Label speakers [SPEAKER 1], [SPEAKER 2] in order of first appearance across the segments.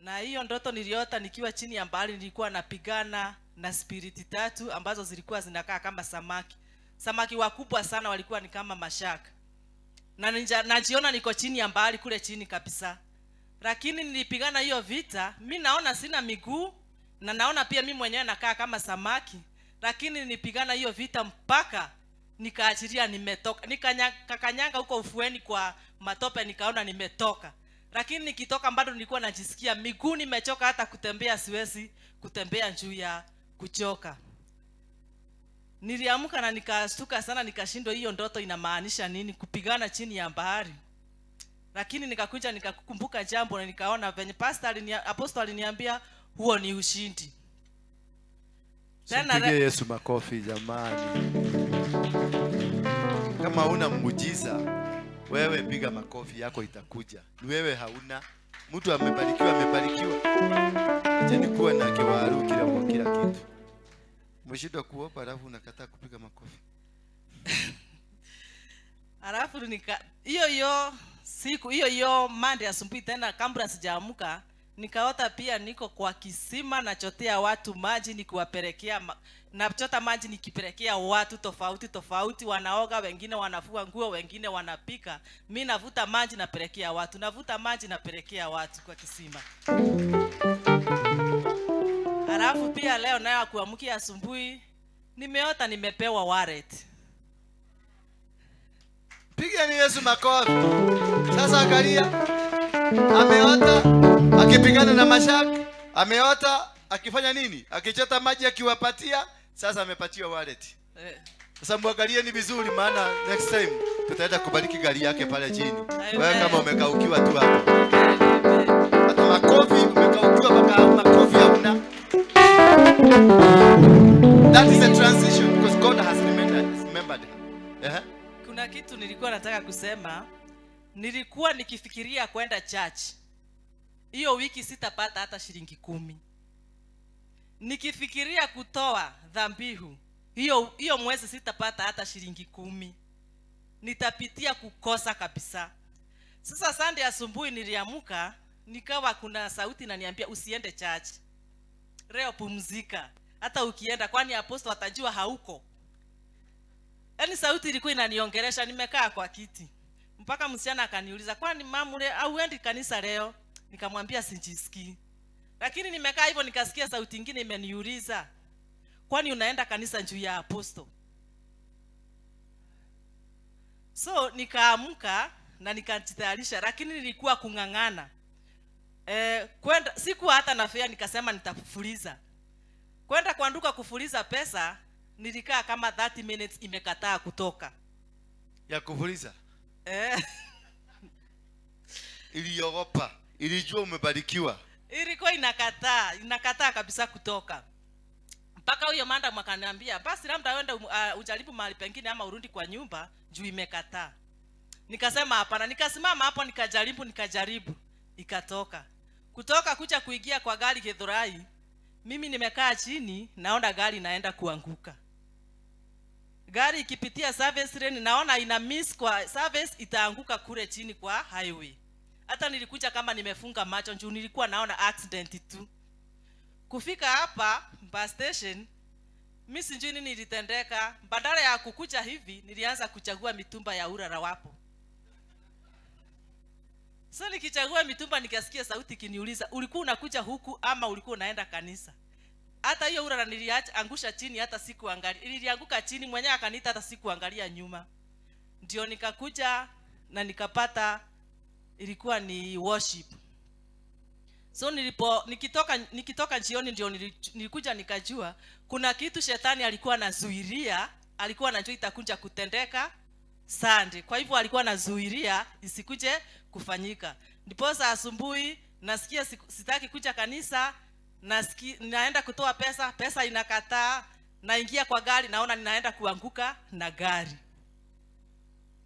[SPEAKER 1] Na hiyo ndoto niliota nikiwa chini ya bahari, nilikuwa napigana na spiriti tatu ambazo zilikuwa zinakaa kama samaki. Samaki wakubwa sana, walikuwa ni kama mashaka. Na najiona niko chini ya bahari kule chini kabisa. Lakini nilipigana hiyo vita, mi naona sina miguu na naona pia mi mwenyewe nakaa kama samaki. Lakini nilipigana hiyo vita mpaka nikaachilia nimetoka. Nikakanyanga huko ufueni kwa matope, nikaona nimetoka. Lakini nikitoka bado nilikuwa najisikia miguu nimechoka, hata kutembea siwezi kutembea juu ya kuchoka. Niliamka na nikastuka sana, nikashindwa hiyo ndoto inamaanisha nini, kupigana chini ya bahari. Lakini nikakuja nikakumbuka jambo na nikaona venye apostle aliniambia huo ni ushindi.
[SPEAKER 2] Tena Yesu makofi jamani. Kama huna muujiza, wewe piga makofi yako itakuja. Ni wewe hauna. Mtu amebarikiwa, amebarikiwa. Acha nikuwe na kiwaru kila kwa kila kitu. Umeshindwa kuomba alafu unakataa kupiga makofi.
[SPEAKER 1] Alafu nika hiyo siku hiyo Monday asubuhi tena kabla sijaamka, nikaota pia niko kwa kisima nachotea watu maji, nikiwapelekea, nachota maji nikipelekea watu tofauti tofauti, wanaoga, wengine wanafua nguo, wengine wanapika. Mimi navuta maji napelekea watu, navuta maji napelekea watu kwa kisima. Alafu pia leo nayo kuamkia asubuhi nimeota nimepewa wallet.
[SPEAKER 2] Piga ni Yesu makofi. Sasa angalia, ameota akipigana na mashaka, ameota akifanya nini? Akichota maji akiwapatia, sasa amepatiwa wallet. Sasa muangalieni vizuri, maana next time tutaenda kubariki gari yake pale chini. Wewe kama umekaukiwa tu hapo. Hata makofi umekaukiwa mpaka makofi hauna. That is a transition because God has remembered her.
[SPEAKER 1] Kuna kitu nilikuwa nataka kusema. Nilikuwa nikifikiria kwenda church. Hiyo wiki sitapata hata shilingi 10. Nikifikiria kutoa dhambihu, hiyo mwezi sitapata hata shilingi 10. Nitapitia kukosa kabisa. Sasa Sunday asubuhi niliamka, nikawa kuna sauti inaniambia usiende church. Leo pumzika. Hata ukienda kwani apostle atajua hauko. Yaani sauti ilikuwa inaniongelesha, nimekaa kwa kiti. Mpaka msichana akaniuliza, kwani mamu hauendi kanisa leo? Nikamwambia sijisikii. Lakini nimekaa hivyo nikasikia sauti nyingine imeniuliza, kwani unaenda kanisa juu ya apostle? So nikaamka na nikajitayarisha, lakini nilikuwa kung'ang'ana. Kwenda sikuwa hata na fare, nikasema nitafuliza. Kwenda kuanduka kufuliza pesa, nilikaa kama 30 minutes imekataa kutoka.
[SPEAKER 2] Ya kufuliza? Iliogopa, ilijua umebarikiwa.
[SPEAKER 1] Ilikuwa inakataa kabisa kutoka. Mpaka huyo madam akaniambia, basi labda uende ujaribu mahali pengine ama urudi kwa nyumba juu imekataa. Nikasema hapana, nikasimama hapo nikajaribu, ikatoka. Kutoka kuja kuingia kwa gari Githurai, mimi nimekaa chini naona gari inaenda kuanguka. Gari ikipitia service lane naona ina miss kwa service, itaanguka kule chini kwa highway. Hata nilikuja kama nimefunga macho juu nilikuwa naona accident tu. Kufika hapa bus station, mimi sijui nini ilitendeka. Badala ya kukuja hivi nilianza kuchagua mitumba ya urara wapo. So nikichagua mitumba nikasikia sauti ikiniuliza, ulikuwa unakuja huku ama ulikuwa unaenda kanisa? Hata hiyo urara niliacha angusha chini, hata sikuangalia. Nilianguka chini mwenyewe akaniita, hata sikuangalia nyuma. Ndio nikakuja na nikapata ilikuwa ni worship. So nikitoka jioni ndio nilikuja nikajua kuna kitu shetani alikuwa anazuilia, alikuwa anajua itakuja kutendeka Sunday. Kwa hivyo alikuwa anazuilia isikuje kufanyika. Ndipo asubuhi nasikia sitaki kuja kanisa, nasikia naenda kutoa pesa, pesa inakataa, naingia kwa gari naona ninaenda kuanguka na gari.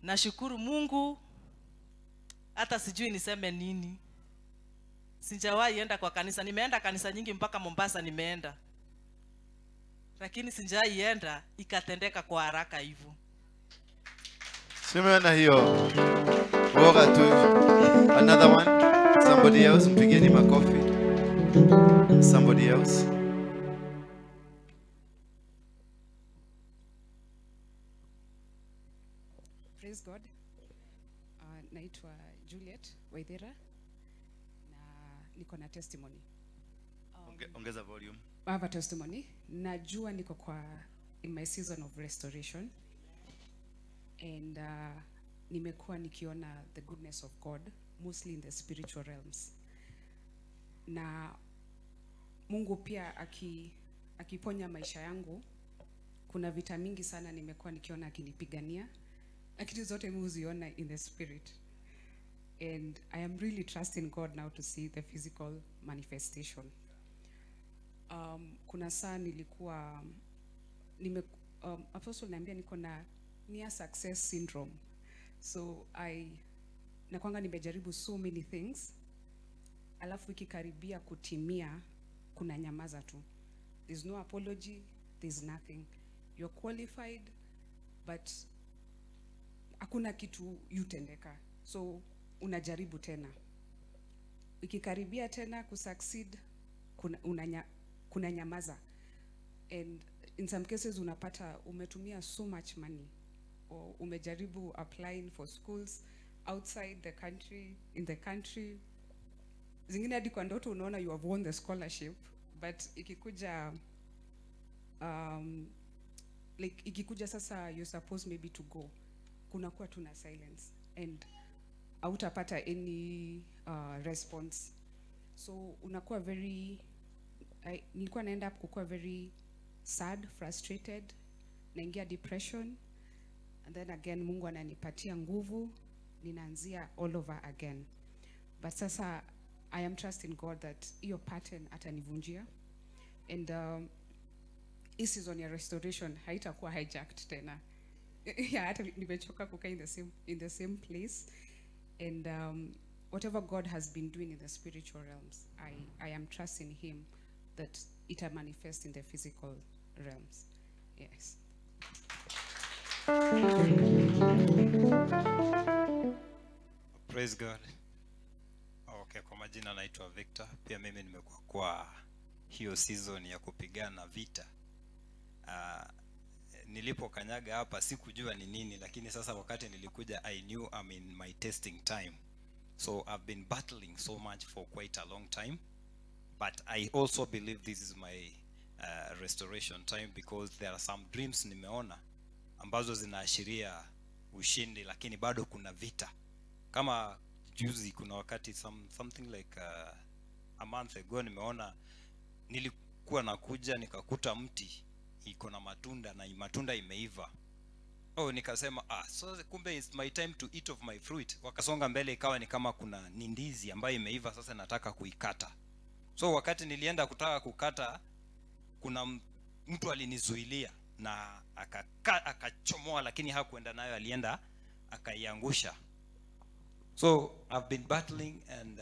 [SPEAKER 1] Nashukuru Mungu, hata sijui niseme nini. Sijawahi enda kwa kanisa, nimeenda kanisa nyingi mpaka Mombasa nimeenda. Lakini sijawahi enda ikatendeka kwa haraka hivyo.
[SPEAKER 2] Simeona hiyo. Bora tu. Another one. Somebody else, mpigeni makofi. Somebody else?
[SPEAKER 3] Praise God. Naitwa Juliet Waithera na niko na testimony.
[SPEAKER 2] Ongeza volume.
[SPEAKER 3] I have a testimony. Najua niko kwa in my season of restoration, and nimekuwa nikiona the goodness of God mostly in the spiritual realms. Na Mungu pia akiponya maisha yangu, kuna vita mingi sana nimekuwa nikiona akinipigania, lakini zote mimi huziona in the spirit. And I am really trusting God now to see the physical manifestation. Kuna saa nilikuwa apostle niambia niko na near success syndrome. So nakwanga nimejaribu so many things, alafu ikikaribia kutimia kuna nyamaza tu. There's no apology, there's nothing. You're qualified, but hakuna kitu yutendeka. So unajaribu tena. Ikikaribia tena kusucceed, kuna nyamaza. And in some cases unapata umetumia so much money, or umejaribu applying for schools outside the country, in the country. Zingine hadi kwa ndoto unaona you have won the scholarship, but ikikuja like ikikuja sasa you're supposed maybe to go, kunakuwa tuna silence and hautapata any response. So unakuwa very, nilikuwa naenda up kukuwa very sad, frustrated, naingia depression, and then again Mungu ananipatia nguvu, ninaanzia all over again. But sasa I am trusting God that hiyo pattern atanivunjia, and hii season ya restoration haitakuwa hijacked tena. Yeah, hata nimechoka kukaa in the same place. And whatever God has been doing in the spiritual realms, I am trusting him that it will manifest in the physical realms. Yes.
[SPEAKER 4] Praise God. Okay, kwa majina naitwa Victor. Pia mimi nimekuwa kwa hiyo season ya kupigana vita. Nilipokanyaga hapa sikujua ni nini, lakini sasa wakati nilikuja I knew I'm in my testing time. So I've been battling so much for quite a long time, but I also believe this is my restoration time, because there are some dreams nimeona ambazo zinaashiria ushindi, lakini bado kuna vita. Kama juzi kuna wakati something like a month ago nimeona, nilikuwa nakuja nikakuta mti iko na matunda na matunda imeiva. Oh, nikasema so kumbe it's my time to eat of my fruit. Wakasonga mbele ikawa ni kama kuna ni ndizi ambayo imeiva, sasa nataka kuikata. So wakati nilienda kutaka kukata, kuna mtu alinizuilia na akachomoa, lakini hakuenda nayo, alienda akaiangusha. So I've been battling and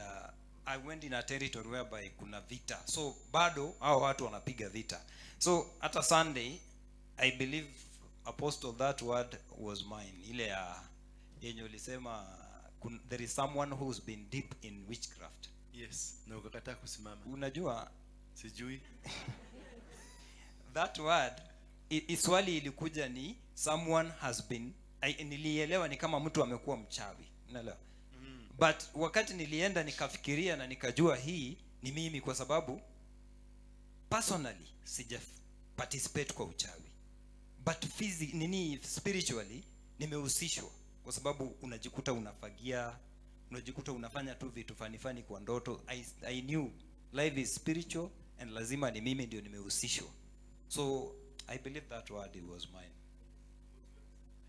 [SPEAKER 4] I went in a territory whereby kuna vita. So bado hao watu wanapiga vita. So hata Sunday I believe Apostle that word was mine. Ile ya yenye ulisema there is someone who's been deep in witchcraft.
[SPEAKER 2] Yes, na ukakataa kusimama.
[SPEAKER 4] Unajua
[SPEAKER 2] sijui.
[SPEAKER 4] That word iswali ilikuja ni someone has been, nilielewa ni kama mtu amekuwa mchawi. Unaelewa? But wakati nilienda nikafikiria na nikajua hii ni mimi, kwa sababu personally sija participate kwa uchawi. But spiritually nimehusishwa, kwa sababu unajikuta unafagia, unajikuta unafanya tu vitu fani kwa ndoto. I knew life is spiritual and lazima ni mimi ndio nimehusishwa. So I believe that word it was mine.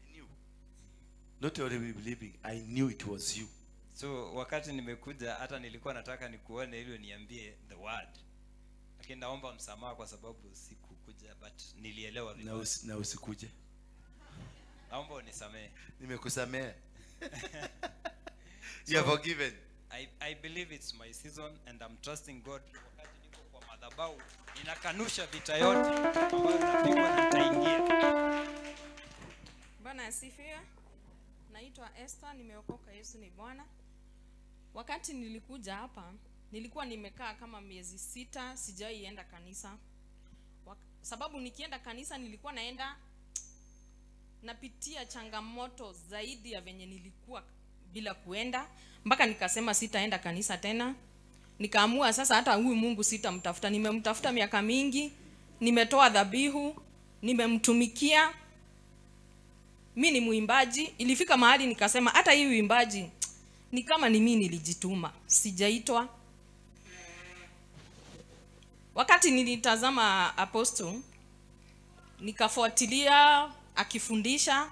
[SPEAKER 2] I knew. Not only believing, I knew it was you.
[SPEAKER 4] So wakati nimekuja hata nilikuwa nataka nikuone ili uniambie the word. Lakini naomba msamaha kwa sababu sikukuja, but nilielewa vibaya.
[SPEAKER 2] Na usikuje.
[SPEAKER 4] Naomba unisamehe.
[SPEAKER 2] Nimekusamehe. You are forgiven.
[SPEAKER 4] I believe it's my season and I'm trusting God. Wakati niko kwa madhabahu ninakanusha vita yote ambayo napigwa na nitaingia.
[SPEAKER 5] Bwana asifiwe. Naitwa Esther, nimeokoka, Yesu ni Bwana. Wakati nilikuja hapa, Nilikuwa nimekaa kama miezi 6 sijaienda kanisa. Sababu nikienda kanisa nilikuwa naenda napitia changamoto zaidi ya venye nilikuwa bila kuenda, mpaka nikasema sitaenda kanisa tena. Nikaamua sasa hata huyu Mungu sitamtafuta. Nimemtafuta miaka mingi, nimetoa dhabihu, nimemtumikia. Mimi ni muimbaji. Ilifika mahali nikasema hata hii uimbaji ni kama ni mimi nilijituma, sijaitwa. Wakati nilitazama Apostle, nikafuatilia akifundisha,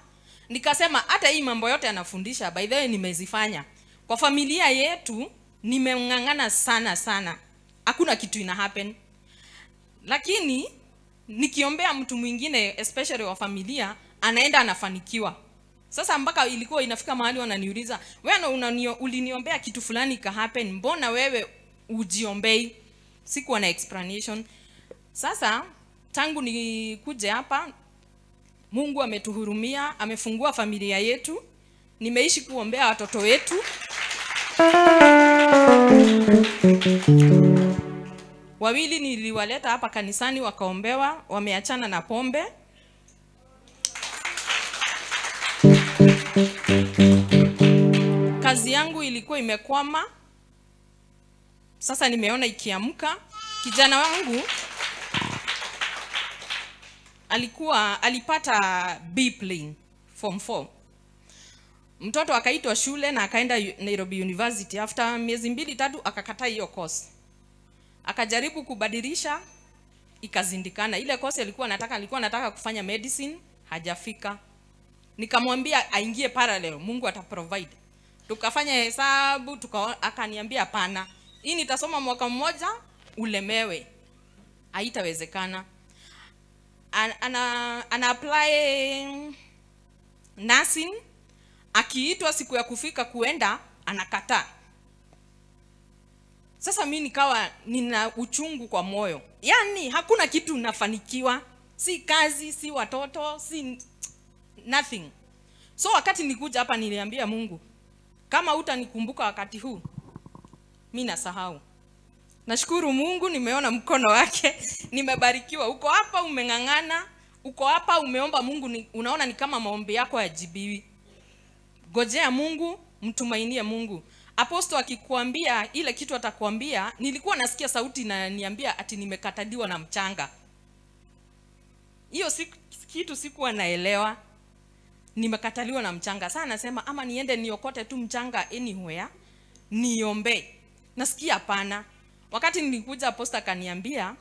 [SPEAKER 5] nikasema hata hii mambo yote anafundisha, by the way nimezifanya. Kwa familia yetu nimeng'ang'ana sana sana, hakuna kitu ina happen. Lakini nikiombea mtu mwingine especially wa familia, anaenda anafanikiwa. Sasa mpaka ilikuwa inafika mahali wananiuliza, wewe uliniombea kitu fulani ka happen, mbona wewe ujiombei? Sikuwa na explanation. Sasa tangu nikuje hapa, Mungu ametuhurumia, amefungua familia yetu. Nimeishi kuombea watoto wetu. Wawili niliwaleta hapa kanisani wakaombewa, wameachana na pombe. Kazi yangu ilikuwa imekwama. Sasa nimeona ikiamka. Kijana wangu alipata B plane form 4. Mtoto akaitwa shule na akaenda Nairobi University. After miezi 2-3 akakataa hiyo course. Akajaribu kubadilisha, ikazindikana. Ile course alikuwa anataka kufanya medicine, hajafika. Nikamwambia aingie parallel, Mungu ataprovide. Tukafanya hesabu, akaniambia hapana. Hii nitasoma mwaka mmoja ulemewe. Haitawezekana. Ana apply nursing, akiitwa siku ya kufika kuenda anakataa. Sasa mimi nikawa nina uchungu kwa moyo. Yaani hakuna kitu nafanikiwa, si kazi, si watoto, si nothing. So wakati nikuja hapa niliambia Mungu, kama hutanikumbuka wakati huu, mimi nasahau. Nashukuru Mungu nimeona mkono wake, nimebarikiwa. Uko hapa umeng'ang'ana, uko hapa umeomba Mungu, unaona ni kama maombi yako hayajibiwi. Gojea Mungu, mtumainie Mungu. Apostle akikuambia ile kitu atakwambia, nilikuwa nasikia sauti inaniambia ati nimekataliwa na mchanga. Hiyo kitu sikuwa naelewa. Nimekataliwa na mchanga. Sasa nasema ama niende niokote tu mchanga anywhere, niombe. Nasikia hapana. Wakati nilikuja apostle akaniambia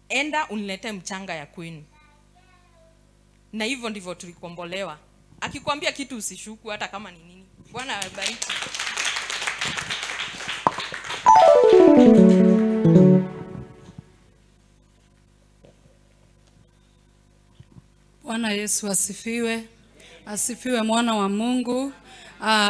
[SPEAKER 5] enda unilete mchanga ya kwenu. Na hivyo ndivyo tulikombolewa. Akikwambia kitu usishuku hata kama ni nini. Bwana abariki.
[SPEAKER 6] Bwana Yesu asifiwe. Asifiwe mwana wa Mungu.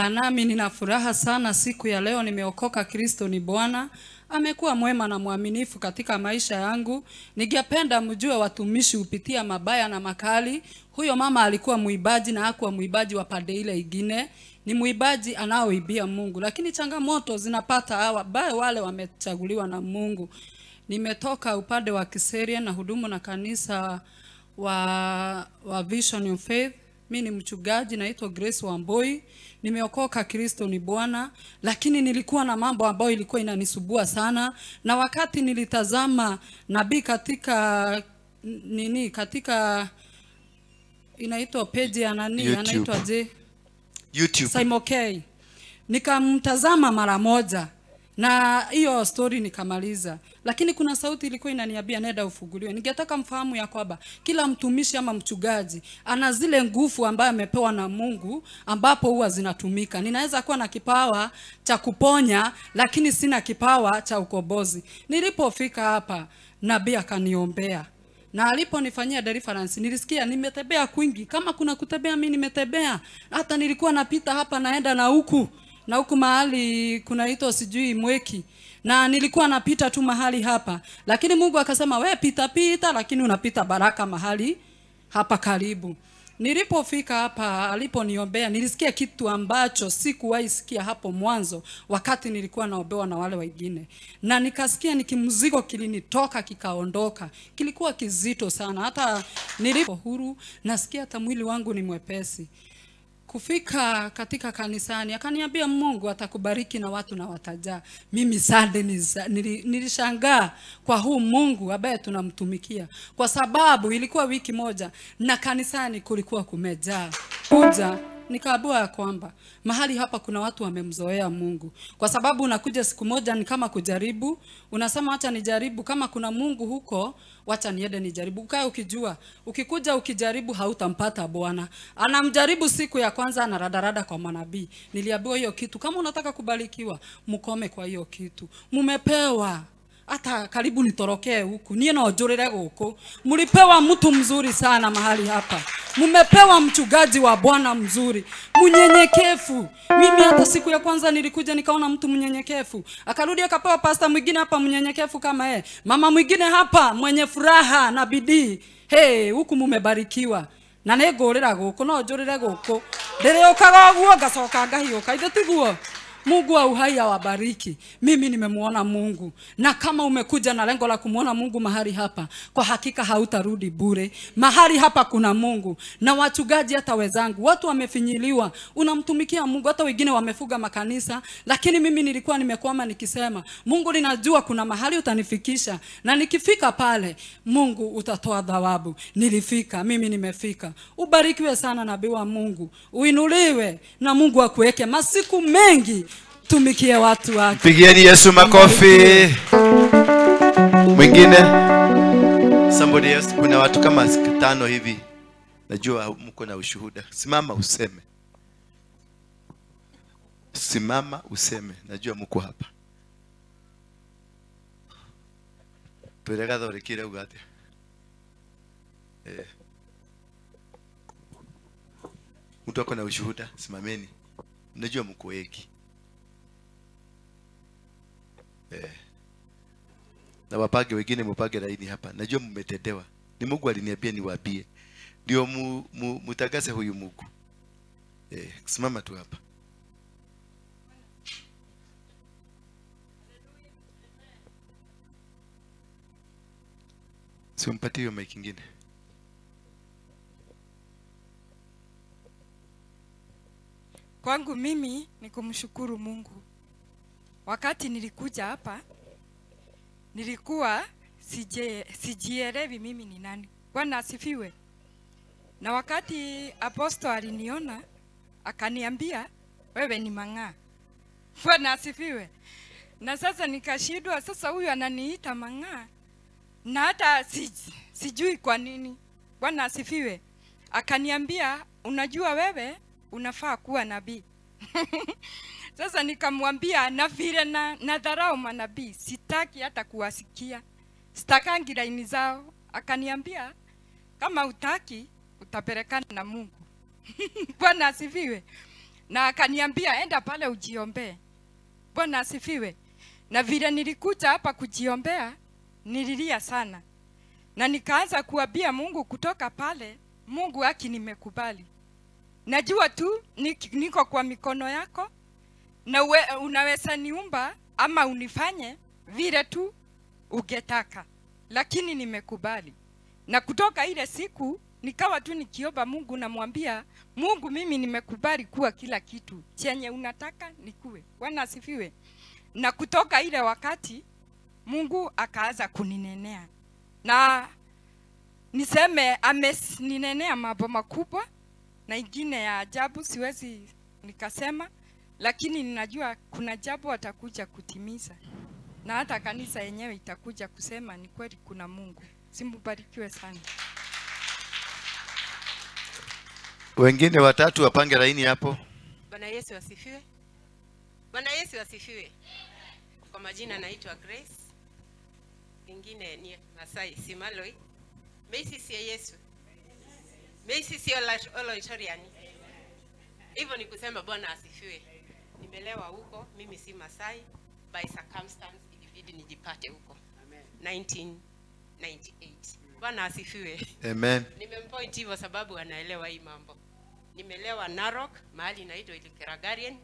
[SPEAKER 6] Nami nina furaha sana siku ya leo, nimeokoka. Kristo ni Bwana. Amekuwa mwema na mwaminifu katika maisha yangu. Ningependa mjue watumishi hupitia mabaya na makali. Huyo mama alikuwa muibaji na hakuwa muibaji wa pande ile ingine. Ni muibaji anaoibia Mungu. Lakini changamoto zinapata hawa wale wamechaguliwa na Mungu. Nimetoka upande wa Kiseria na hudumu na kanisa wa Vision of Faith. Mimi ni mchungaji, naitwa Grace Wamboi. Nimeokoka, Kristo ni Bwana. Lakini nilikuwa na mambo ambayo ilikuwa inanisubua sana. Na wakati nilitazama nabii katika nini, katika inaitwa page ya nani, anaitwa je?
[SPEAKER 2] YouTube.
[SPEAKER 6] Simon K. Nikamtazama mara moja na hiyo story nikamaliza. Lakini kuna sauti ilikuwa inaniambia nenda ufunguliwe. Ningetaka mfahamu ya kwamba kila mtumishi ama mchungaji ana zile nguvu ambayo amepewa na Mungu ambapo huwa zinatumika. Ninaweza kuwa na kipawa cha kuponya lakini sina kipawa cha ukombozi. Nilipofika hapa nabii akaniombea. Na aliponifanyia deliverance nilisikia nimetembea kwingi. Kama kuna kutembea mimi nimetembea. Hata nilikuwa napita hapa naenda na huku. Na huku mahali kunaitwa sijui Mweki. Na nilikuwa napita tu mahali hapa. Lakini Mungu akasema we pita pita, lakini unapita baraka mahali hapa karibu. Nilipofika hapa aliponiombea nilisikia kitu ambacho sikuwahi sikia hapo mwanzo wakati nilikuwa naombewa na wale wengine. Na nikasikia nikimzigo kilinitoka kikaondoka. Kilikuwa kizito sana. Hata nilipo huru nasikia hata mwili wangu ni mwepesi. Kufika katika kanisani akaniambia Mungu atakubariki na watu na watajaa. Mimi sande nilishangaa kwa huu Mungu ambaye tunamtumikia, kwa sababu ilikuwa wiki moja na kanisani kulikuwa kumejaa. Kuja nikaambiwa ya kwamba mahali hapa kuna watu wamemzoea Mungu. Kwa sababu unakuja siku moja ni kama kujaribu, unasema acha nijaribu kama kuna Mungu huko, wacha niende nijaribu. Ukae ukijua, ukikuja ukijaribu hautampata Bwana. Anamjaribu siku ya kwanza anaradarada kwa manabii. Niliambiwa hiyo kitu, kama unataka kubarikiwa, mkome kwa hiyo kitu. Mumepewa hata karibu nitorokee huku, niye na ojurire guku. Mlipewa mtu mzuri sana mahali hapa. Mumepewa mchungaji wa Bwana mzuri, mnyenyekevu. Mimi hata siku ya kwanza nilikuja nikaona mtu mnyenyekevu. Akarudi akapewa pastor mwingine hapa mnyenyekevu kama yeye. Mama mwingine hapa mwenye furaha na bidii. Hey, huku mumebarikiwa. Na nĩngũrĩra gũkũ, no njũrĩre gũkũ. Ndĩrĩũkaga ũguo ngacoka ngahiũka. Ithe tiguo? Mungu wa uhai awabariki. Mimi nimemuona Mungu. Na kama umekuja na lengo la kumuona Mungu mahali hapa, kwa hakika hautarudi bure. Mahali hapa kuna Mungu. Na wachungaji hata wenzangu, watu wamefinyiliwa. Unamtumikia Mungu, hata wengine wamefuga makanisa, lakini mimi nilikuwa nimekwama nikisema, Mungu ninajua kuna mahali utanifikisha, na nikifika pale Mungu utatoa thawabu. Nilifika, mimi nimefika. Ubarikiwe sana nabii wa Mungu. Uinuliwe na Mungu akuweke masiku mengi. Tumikie watu wake.
[SPEAKER 2] Pigieni Yesu makofi. Mwingine, somebody else. Kuna watu kama 5 hivi. Najua mko na ushuhuda. Simama useme. Simama useme. Najua mko hapa. Twirega thorikire uga atia. Mtu ako na ushuhuda, simameni. Najua mko wengi. Na wapage wengine mpage laini hapa. Najua mmetetewa. Ni Mungu aliniambia niwaambie. Ndio mutagase huyu Mungu. Simama tu hapa. Simpatie hiyo mic nyingine.
[SPEAKER 7] Kwangu mimi ni kumshukuru Mungu. Wakati nilikuja hapa, nilikuwa sijielewi mimi ni nani. Bwana asifiwe. Na wakati apostle aliniona, akaniambia wewe ni mang'aa. Bwana asifiwe. Na sasa nikashindwa, sasa huyu ananiita mang'aa na hata sijui kwa nini. Bwana asifiwe. Akaniambia unajua wewe unafaa kuwa nabii. Sasa nikamwambia na vile na dharau manabii, sitaki hata kuwasikia. Sitakangi laini zao. Akaniambia kama utaki utapelekana na Mungu. Bwana asifiwe. Na akaniambia enda pale ujiombee. Bwana asifiwe. Na vile nilikuja hapa kujiombea, nililia sana. Na nikaanza kuambia Mungu kutoka pale, Mungu haki nimekubali. Najua tu niko kwa mikono yako na unaweza niumba ama unifanye vile tu ungetaka, lakini nimekubali. Na kutoka ile siku nikawa tu nikiomba Mungu, namwambia Mungu mimi nimekubali kuwa kila kitu chenye unataka nikuwe. Bwana asifiwe. Na kutoka ile wakati Mungu akaanza kuninenea. Na niseme ameninenea mambo makubwa na ingine ya ajabu siwezi nikasema, lakini ninajua kuna jambo atakuja kutimiza. Na hata kanisa yenyewe itakuja kusema ni kweli kuna Mungu. Simbarikiwe sana.
[SPEAKER 2] Wengine watatu wapange laini hapo.
[SPEAKER 8] Bwana Yesu asifiwe. Bwana Yesu asifiwe. Kwa majina naitwa Grace. Wengine ni Masai Simaloi. Meisi si Yesu. Meisi si Oloitoriani. Hivyo ni kusema Bwana asifiwe. Nimelewa huko, mimi si Masai, by circumstance ilibidi nijipate huko. 1998. Bwana asifiwe.
[SPEAKER 2] Amen.
[SPEAKER 8] Nimempoint hivyo sababu anaelewa hii mambo. Nimelewa Narok, mahali inaitwa Ilkiragarian.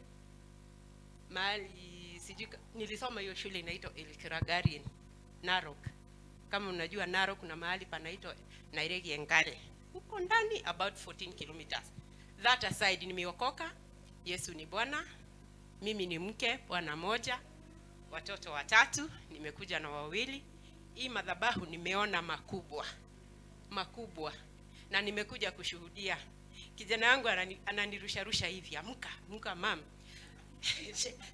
[SPEAKER 8] Mahali sijui nilisoma hiyo shule inaitwa Ilkiragarian, Narok. Kama unajua Narok kuna mahali panaitwa Nairegi Engare. Huko ndani about 14 kilometers. That aside, nimeokoka. Yesu ni Bwana. Mimi ni mke, bwana moja, watoto watatu, nimekuja na wawili. Hii madhabahu nimeona makubwa. Makubwa. Na nimekuja kushuhudia. Kijana wangu ananirusha hivi, amka, amka mam.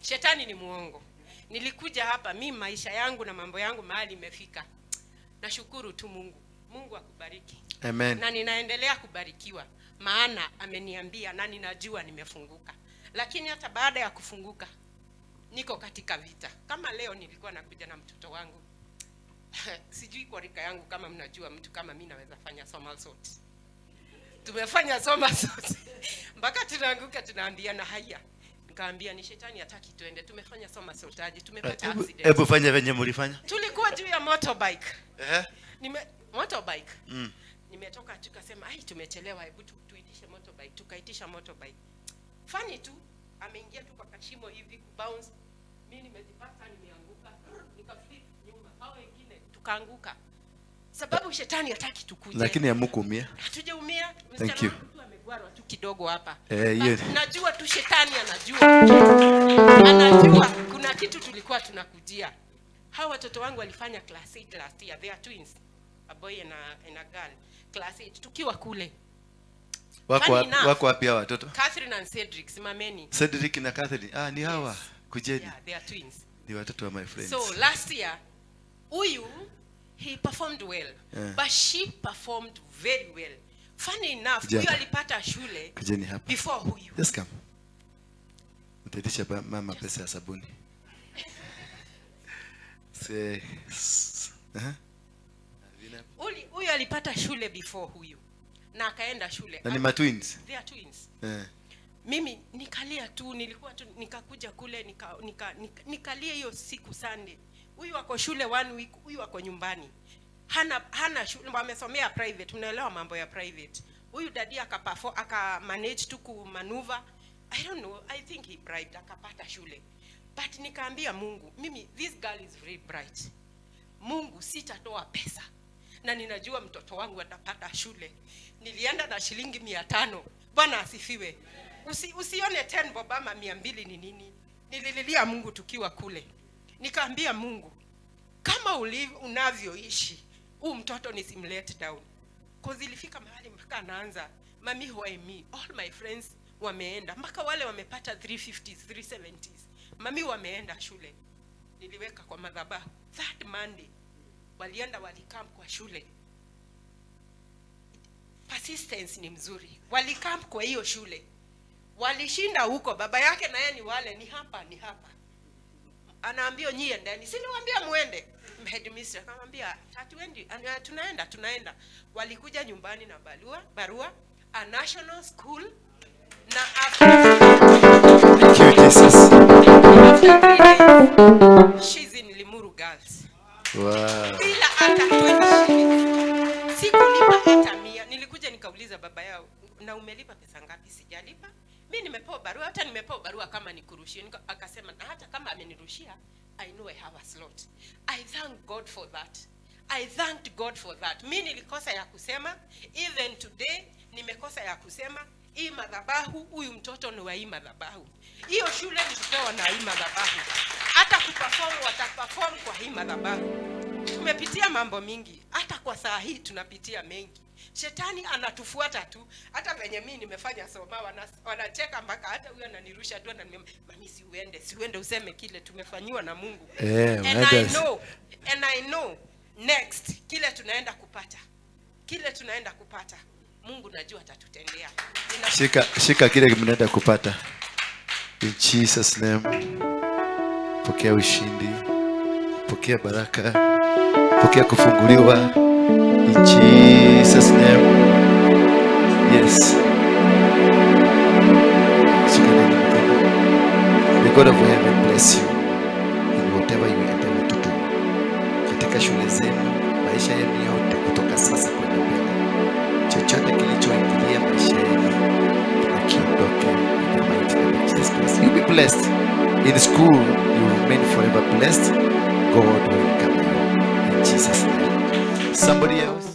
[SPEAKER 8] Shetani ni muongo. Nilikuja hapa mimi maisha yangu na mambo yangu mahali imefika. Nashukuru tu Mungu. Mungu akubariki.
[SPEAKER 2] Amen.
[SPEAKER 8] Na ninaendelea kubarikiwa maana ameniambia na ninajua nimefunguka. Lakini hata baada ya kufunguka niko katika vita. Kama leo nilikuwa nakuja na mtoto wangu. Sijui kwa rika yangu kama mnajua mtu kama mimi naweza fanya somersault. Tumefanya somersault. Mpaka tunaanguka tunaambiana haya. Nikaambia ni shetani hataki tuende. Tumefanya somersault aje, tumepata accident.
[SPEAKER 2] Hebu fanya venye mlifanya.
[SPEAKER 8] Tulikuwa juu ya motorbike. Motorbike. Nimetoka tukasema ai tumechelewa, hebu tuitishe motorbike. Tukaitisha motorbike. Funny tu ameingia tu kwa kashimo hivi kubounce. Mimi nimejipata nimeanguka, nikaflip nyuma. Hao wengine tukaanguka. Sababu shetani hataki tukuje.
[SPEAKER 2] Lakini hamkuumia.
[SPEAKER 8] Hatujaumia. Msichana wangu amegwarwa tu kidogo hapa.
[SPEAKER 2] Yes.
[SPEAKER 8] Najua tu shetani anajua. Anajua kuna kitu tulikuwa tunakujia. Hao watoto wangu walifanya class 8 last year. They are twins. A boy and a girl. Class 8 tukiwa kule.
[SPEAKER 2] Wako wapi hawa watoto?
[SPEAKER 8] Catherine and Cedric, simameni.
[SPEAKER 2] Cedric na Catherine. Ah, ni hawa. Yes. Kujeni.
[SPEAKER 8] Yeah, they are twins.
[SPEAKER 2] Ni watoto wa my friends.
[SPEAKER 8] So last year huyu he performed well. Yeah. But she performed very well. Funny enough, huyu alipata shule
[SPEAKER 2] kujeni hapa.
[SPEAKER 8] Before huyu.
[SPEAKER 2] Just come. Mtaitisha mama pesa ya sabuni. Se
[SPEAKER 8] Huyu alipata shule before huyu. Na akaenda shule.
[SPEAKER 2] Na ni ma twins.
[SPEAKER 8] They are twins. Mimi nikalia tu, nilikuwa tu nikakuja kule nikalia hiyo siku Sunday. Huyu ako shule one week, huyu ako nyumbani. Hana shule, wamesomea private, unaelewa mambo ya private. Huyu dadi aka manage tu ku maneuver. I don't know, I think he bribed akapata shule. But nikaambia Mungu, mimi this girl is very bright. Mungu sitatoa pesa. Na ninajua mtoto wangu atapata shule. Nilienda na shilingi 500. Bwana asifiwe. Usione 10 bob ama 200 ni nini. Nilililia Mungu tukiwa kule. Nikaambia Mungu, kama unavyoishi, huu mtoto nisimlet down. Cause ilifika mahali mpaka anaanza, mami why me? All my friends wameenda. Mpaka wale wamepata 350s, 370s. Mami wameenda shule. Niliweka kwa madhabahu. That Monday walienda walikam kwa shule. Persistence ni mzuri. Walikam kwa hiyo shule. Walishinda huko, baba yake na yeye ni wale, ni hapa, ni hapa. Anaambia nyie ndani. Si niwaambia muende. Headmistress akamwambia hatuendi, tunaenda. Walikuja nyumbani na barua a national school na after.
[SPEAKER 2] Thank you Jesus.
[SPEAKER 8] After 3 days, she's in Limuru Girls.
[SPEAKER 2] Wow.
[SPEAKER 8] Bila hata 20 shillings. Sikulipa hata 100. Nilikuja nikauliza baba yao, na umelipa pesa ngapi? Sijalipa. Mimi nimepewa barua, hata nimepewa barua kama nikurushie. Akasema na hata kama amenirushia, I know I have a slot. I thank God for that. I thanked God for that. Mimi nilikosa ya kusema, even today nimekosa ya kusema hii madhabahu, huyu mtoto ni wa hii madhabahu. Hiyo shule nilipewa na hii madhabahu. Hata kuperform wataperform kwa hii madhabahu. Tumepitia mambo mingi, hata kwa saa hii tunapitia mengi. Shetani anatufuata tu. Hata venye mimi nimefanya soma wanacheka mpaka hata huyu ananirusha tu ananiambia mami siuende useme kile tumefanyiwa na Mungu. And I know next kile tunaenda kupata. Mungu najua atatutendea.
[SPEAKER 2] Shika kile mnaenda kupata. In Jesus name. Pokea ushindi. Pokea baraka. Pokea kufunguliwa. In Jesus name. Yes. May God of heaven bless you in whatever you endeavor to do. Katika shule zenu, maisha yenu yote kutoka Kutoka sasa kwenda mbele, chochote kilichoingilia maisha yenu kiondoke in the mighty name of Jesus Christ. You'll be blessed. In school, you remain forever blessed. God will cover you in Jesus' name. Somebody else.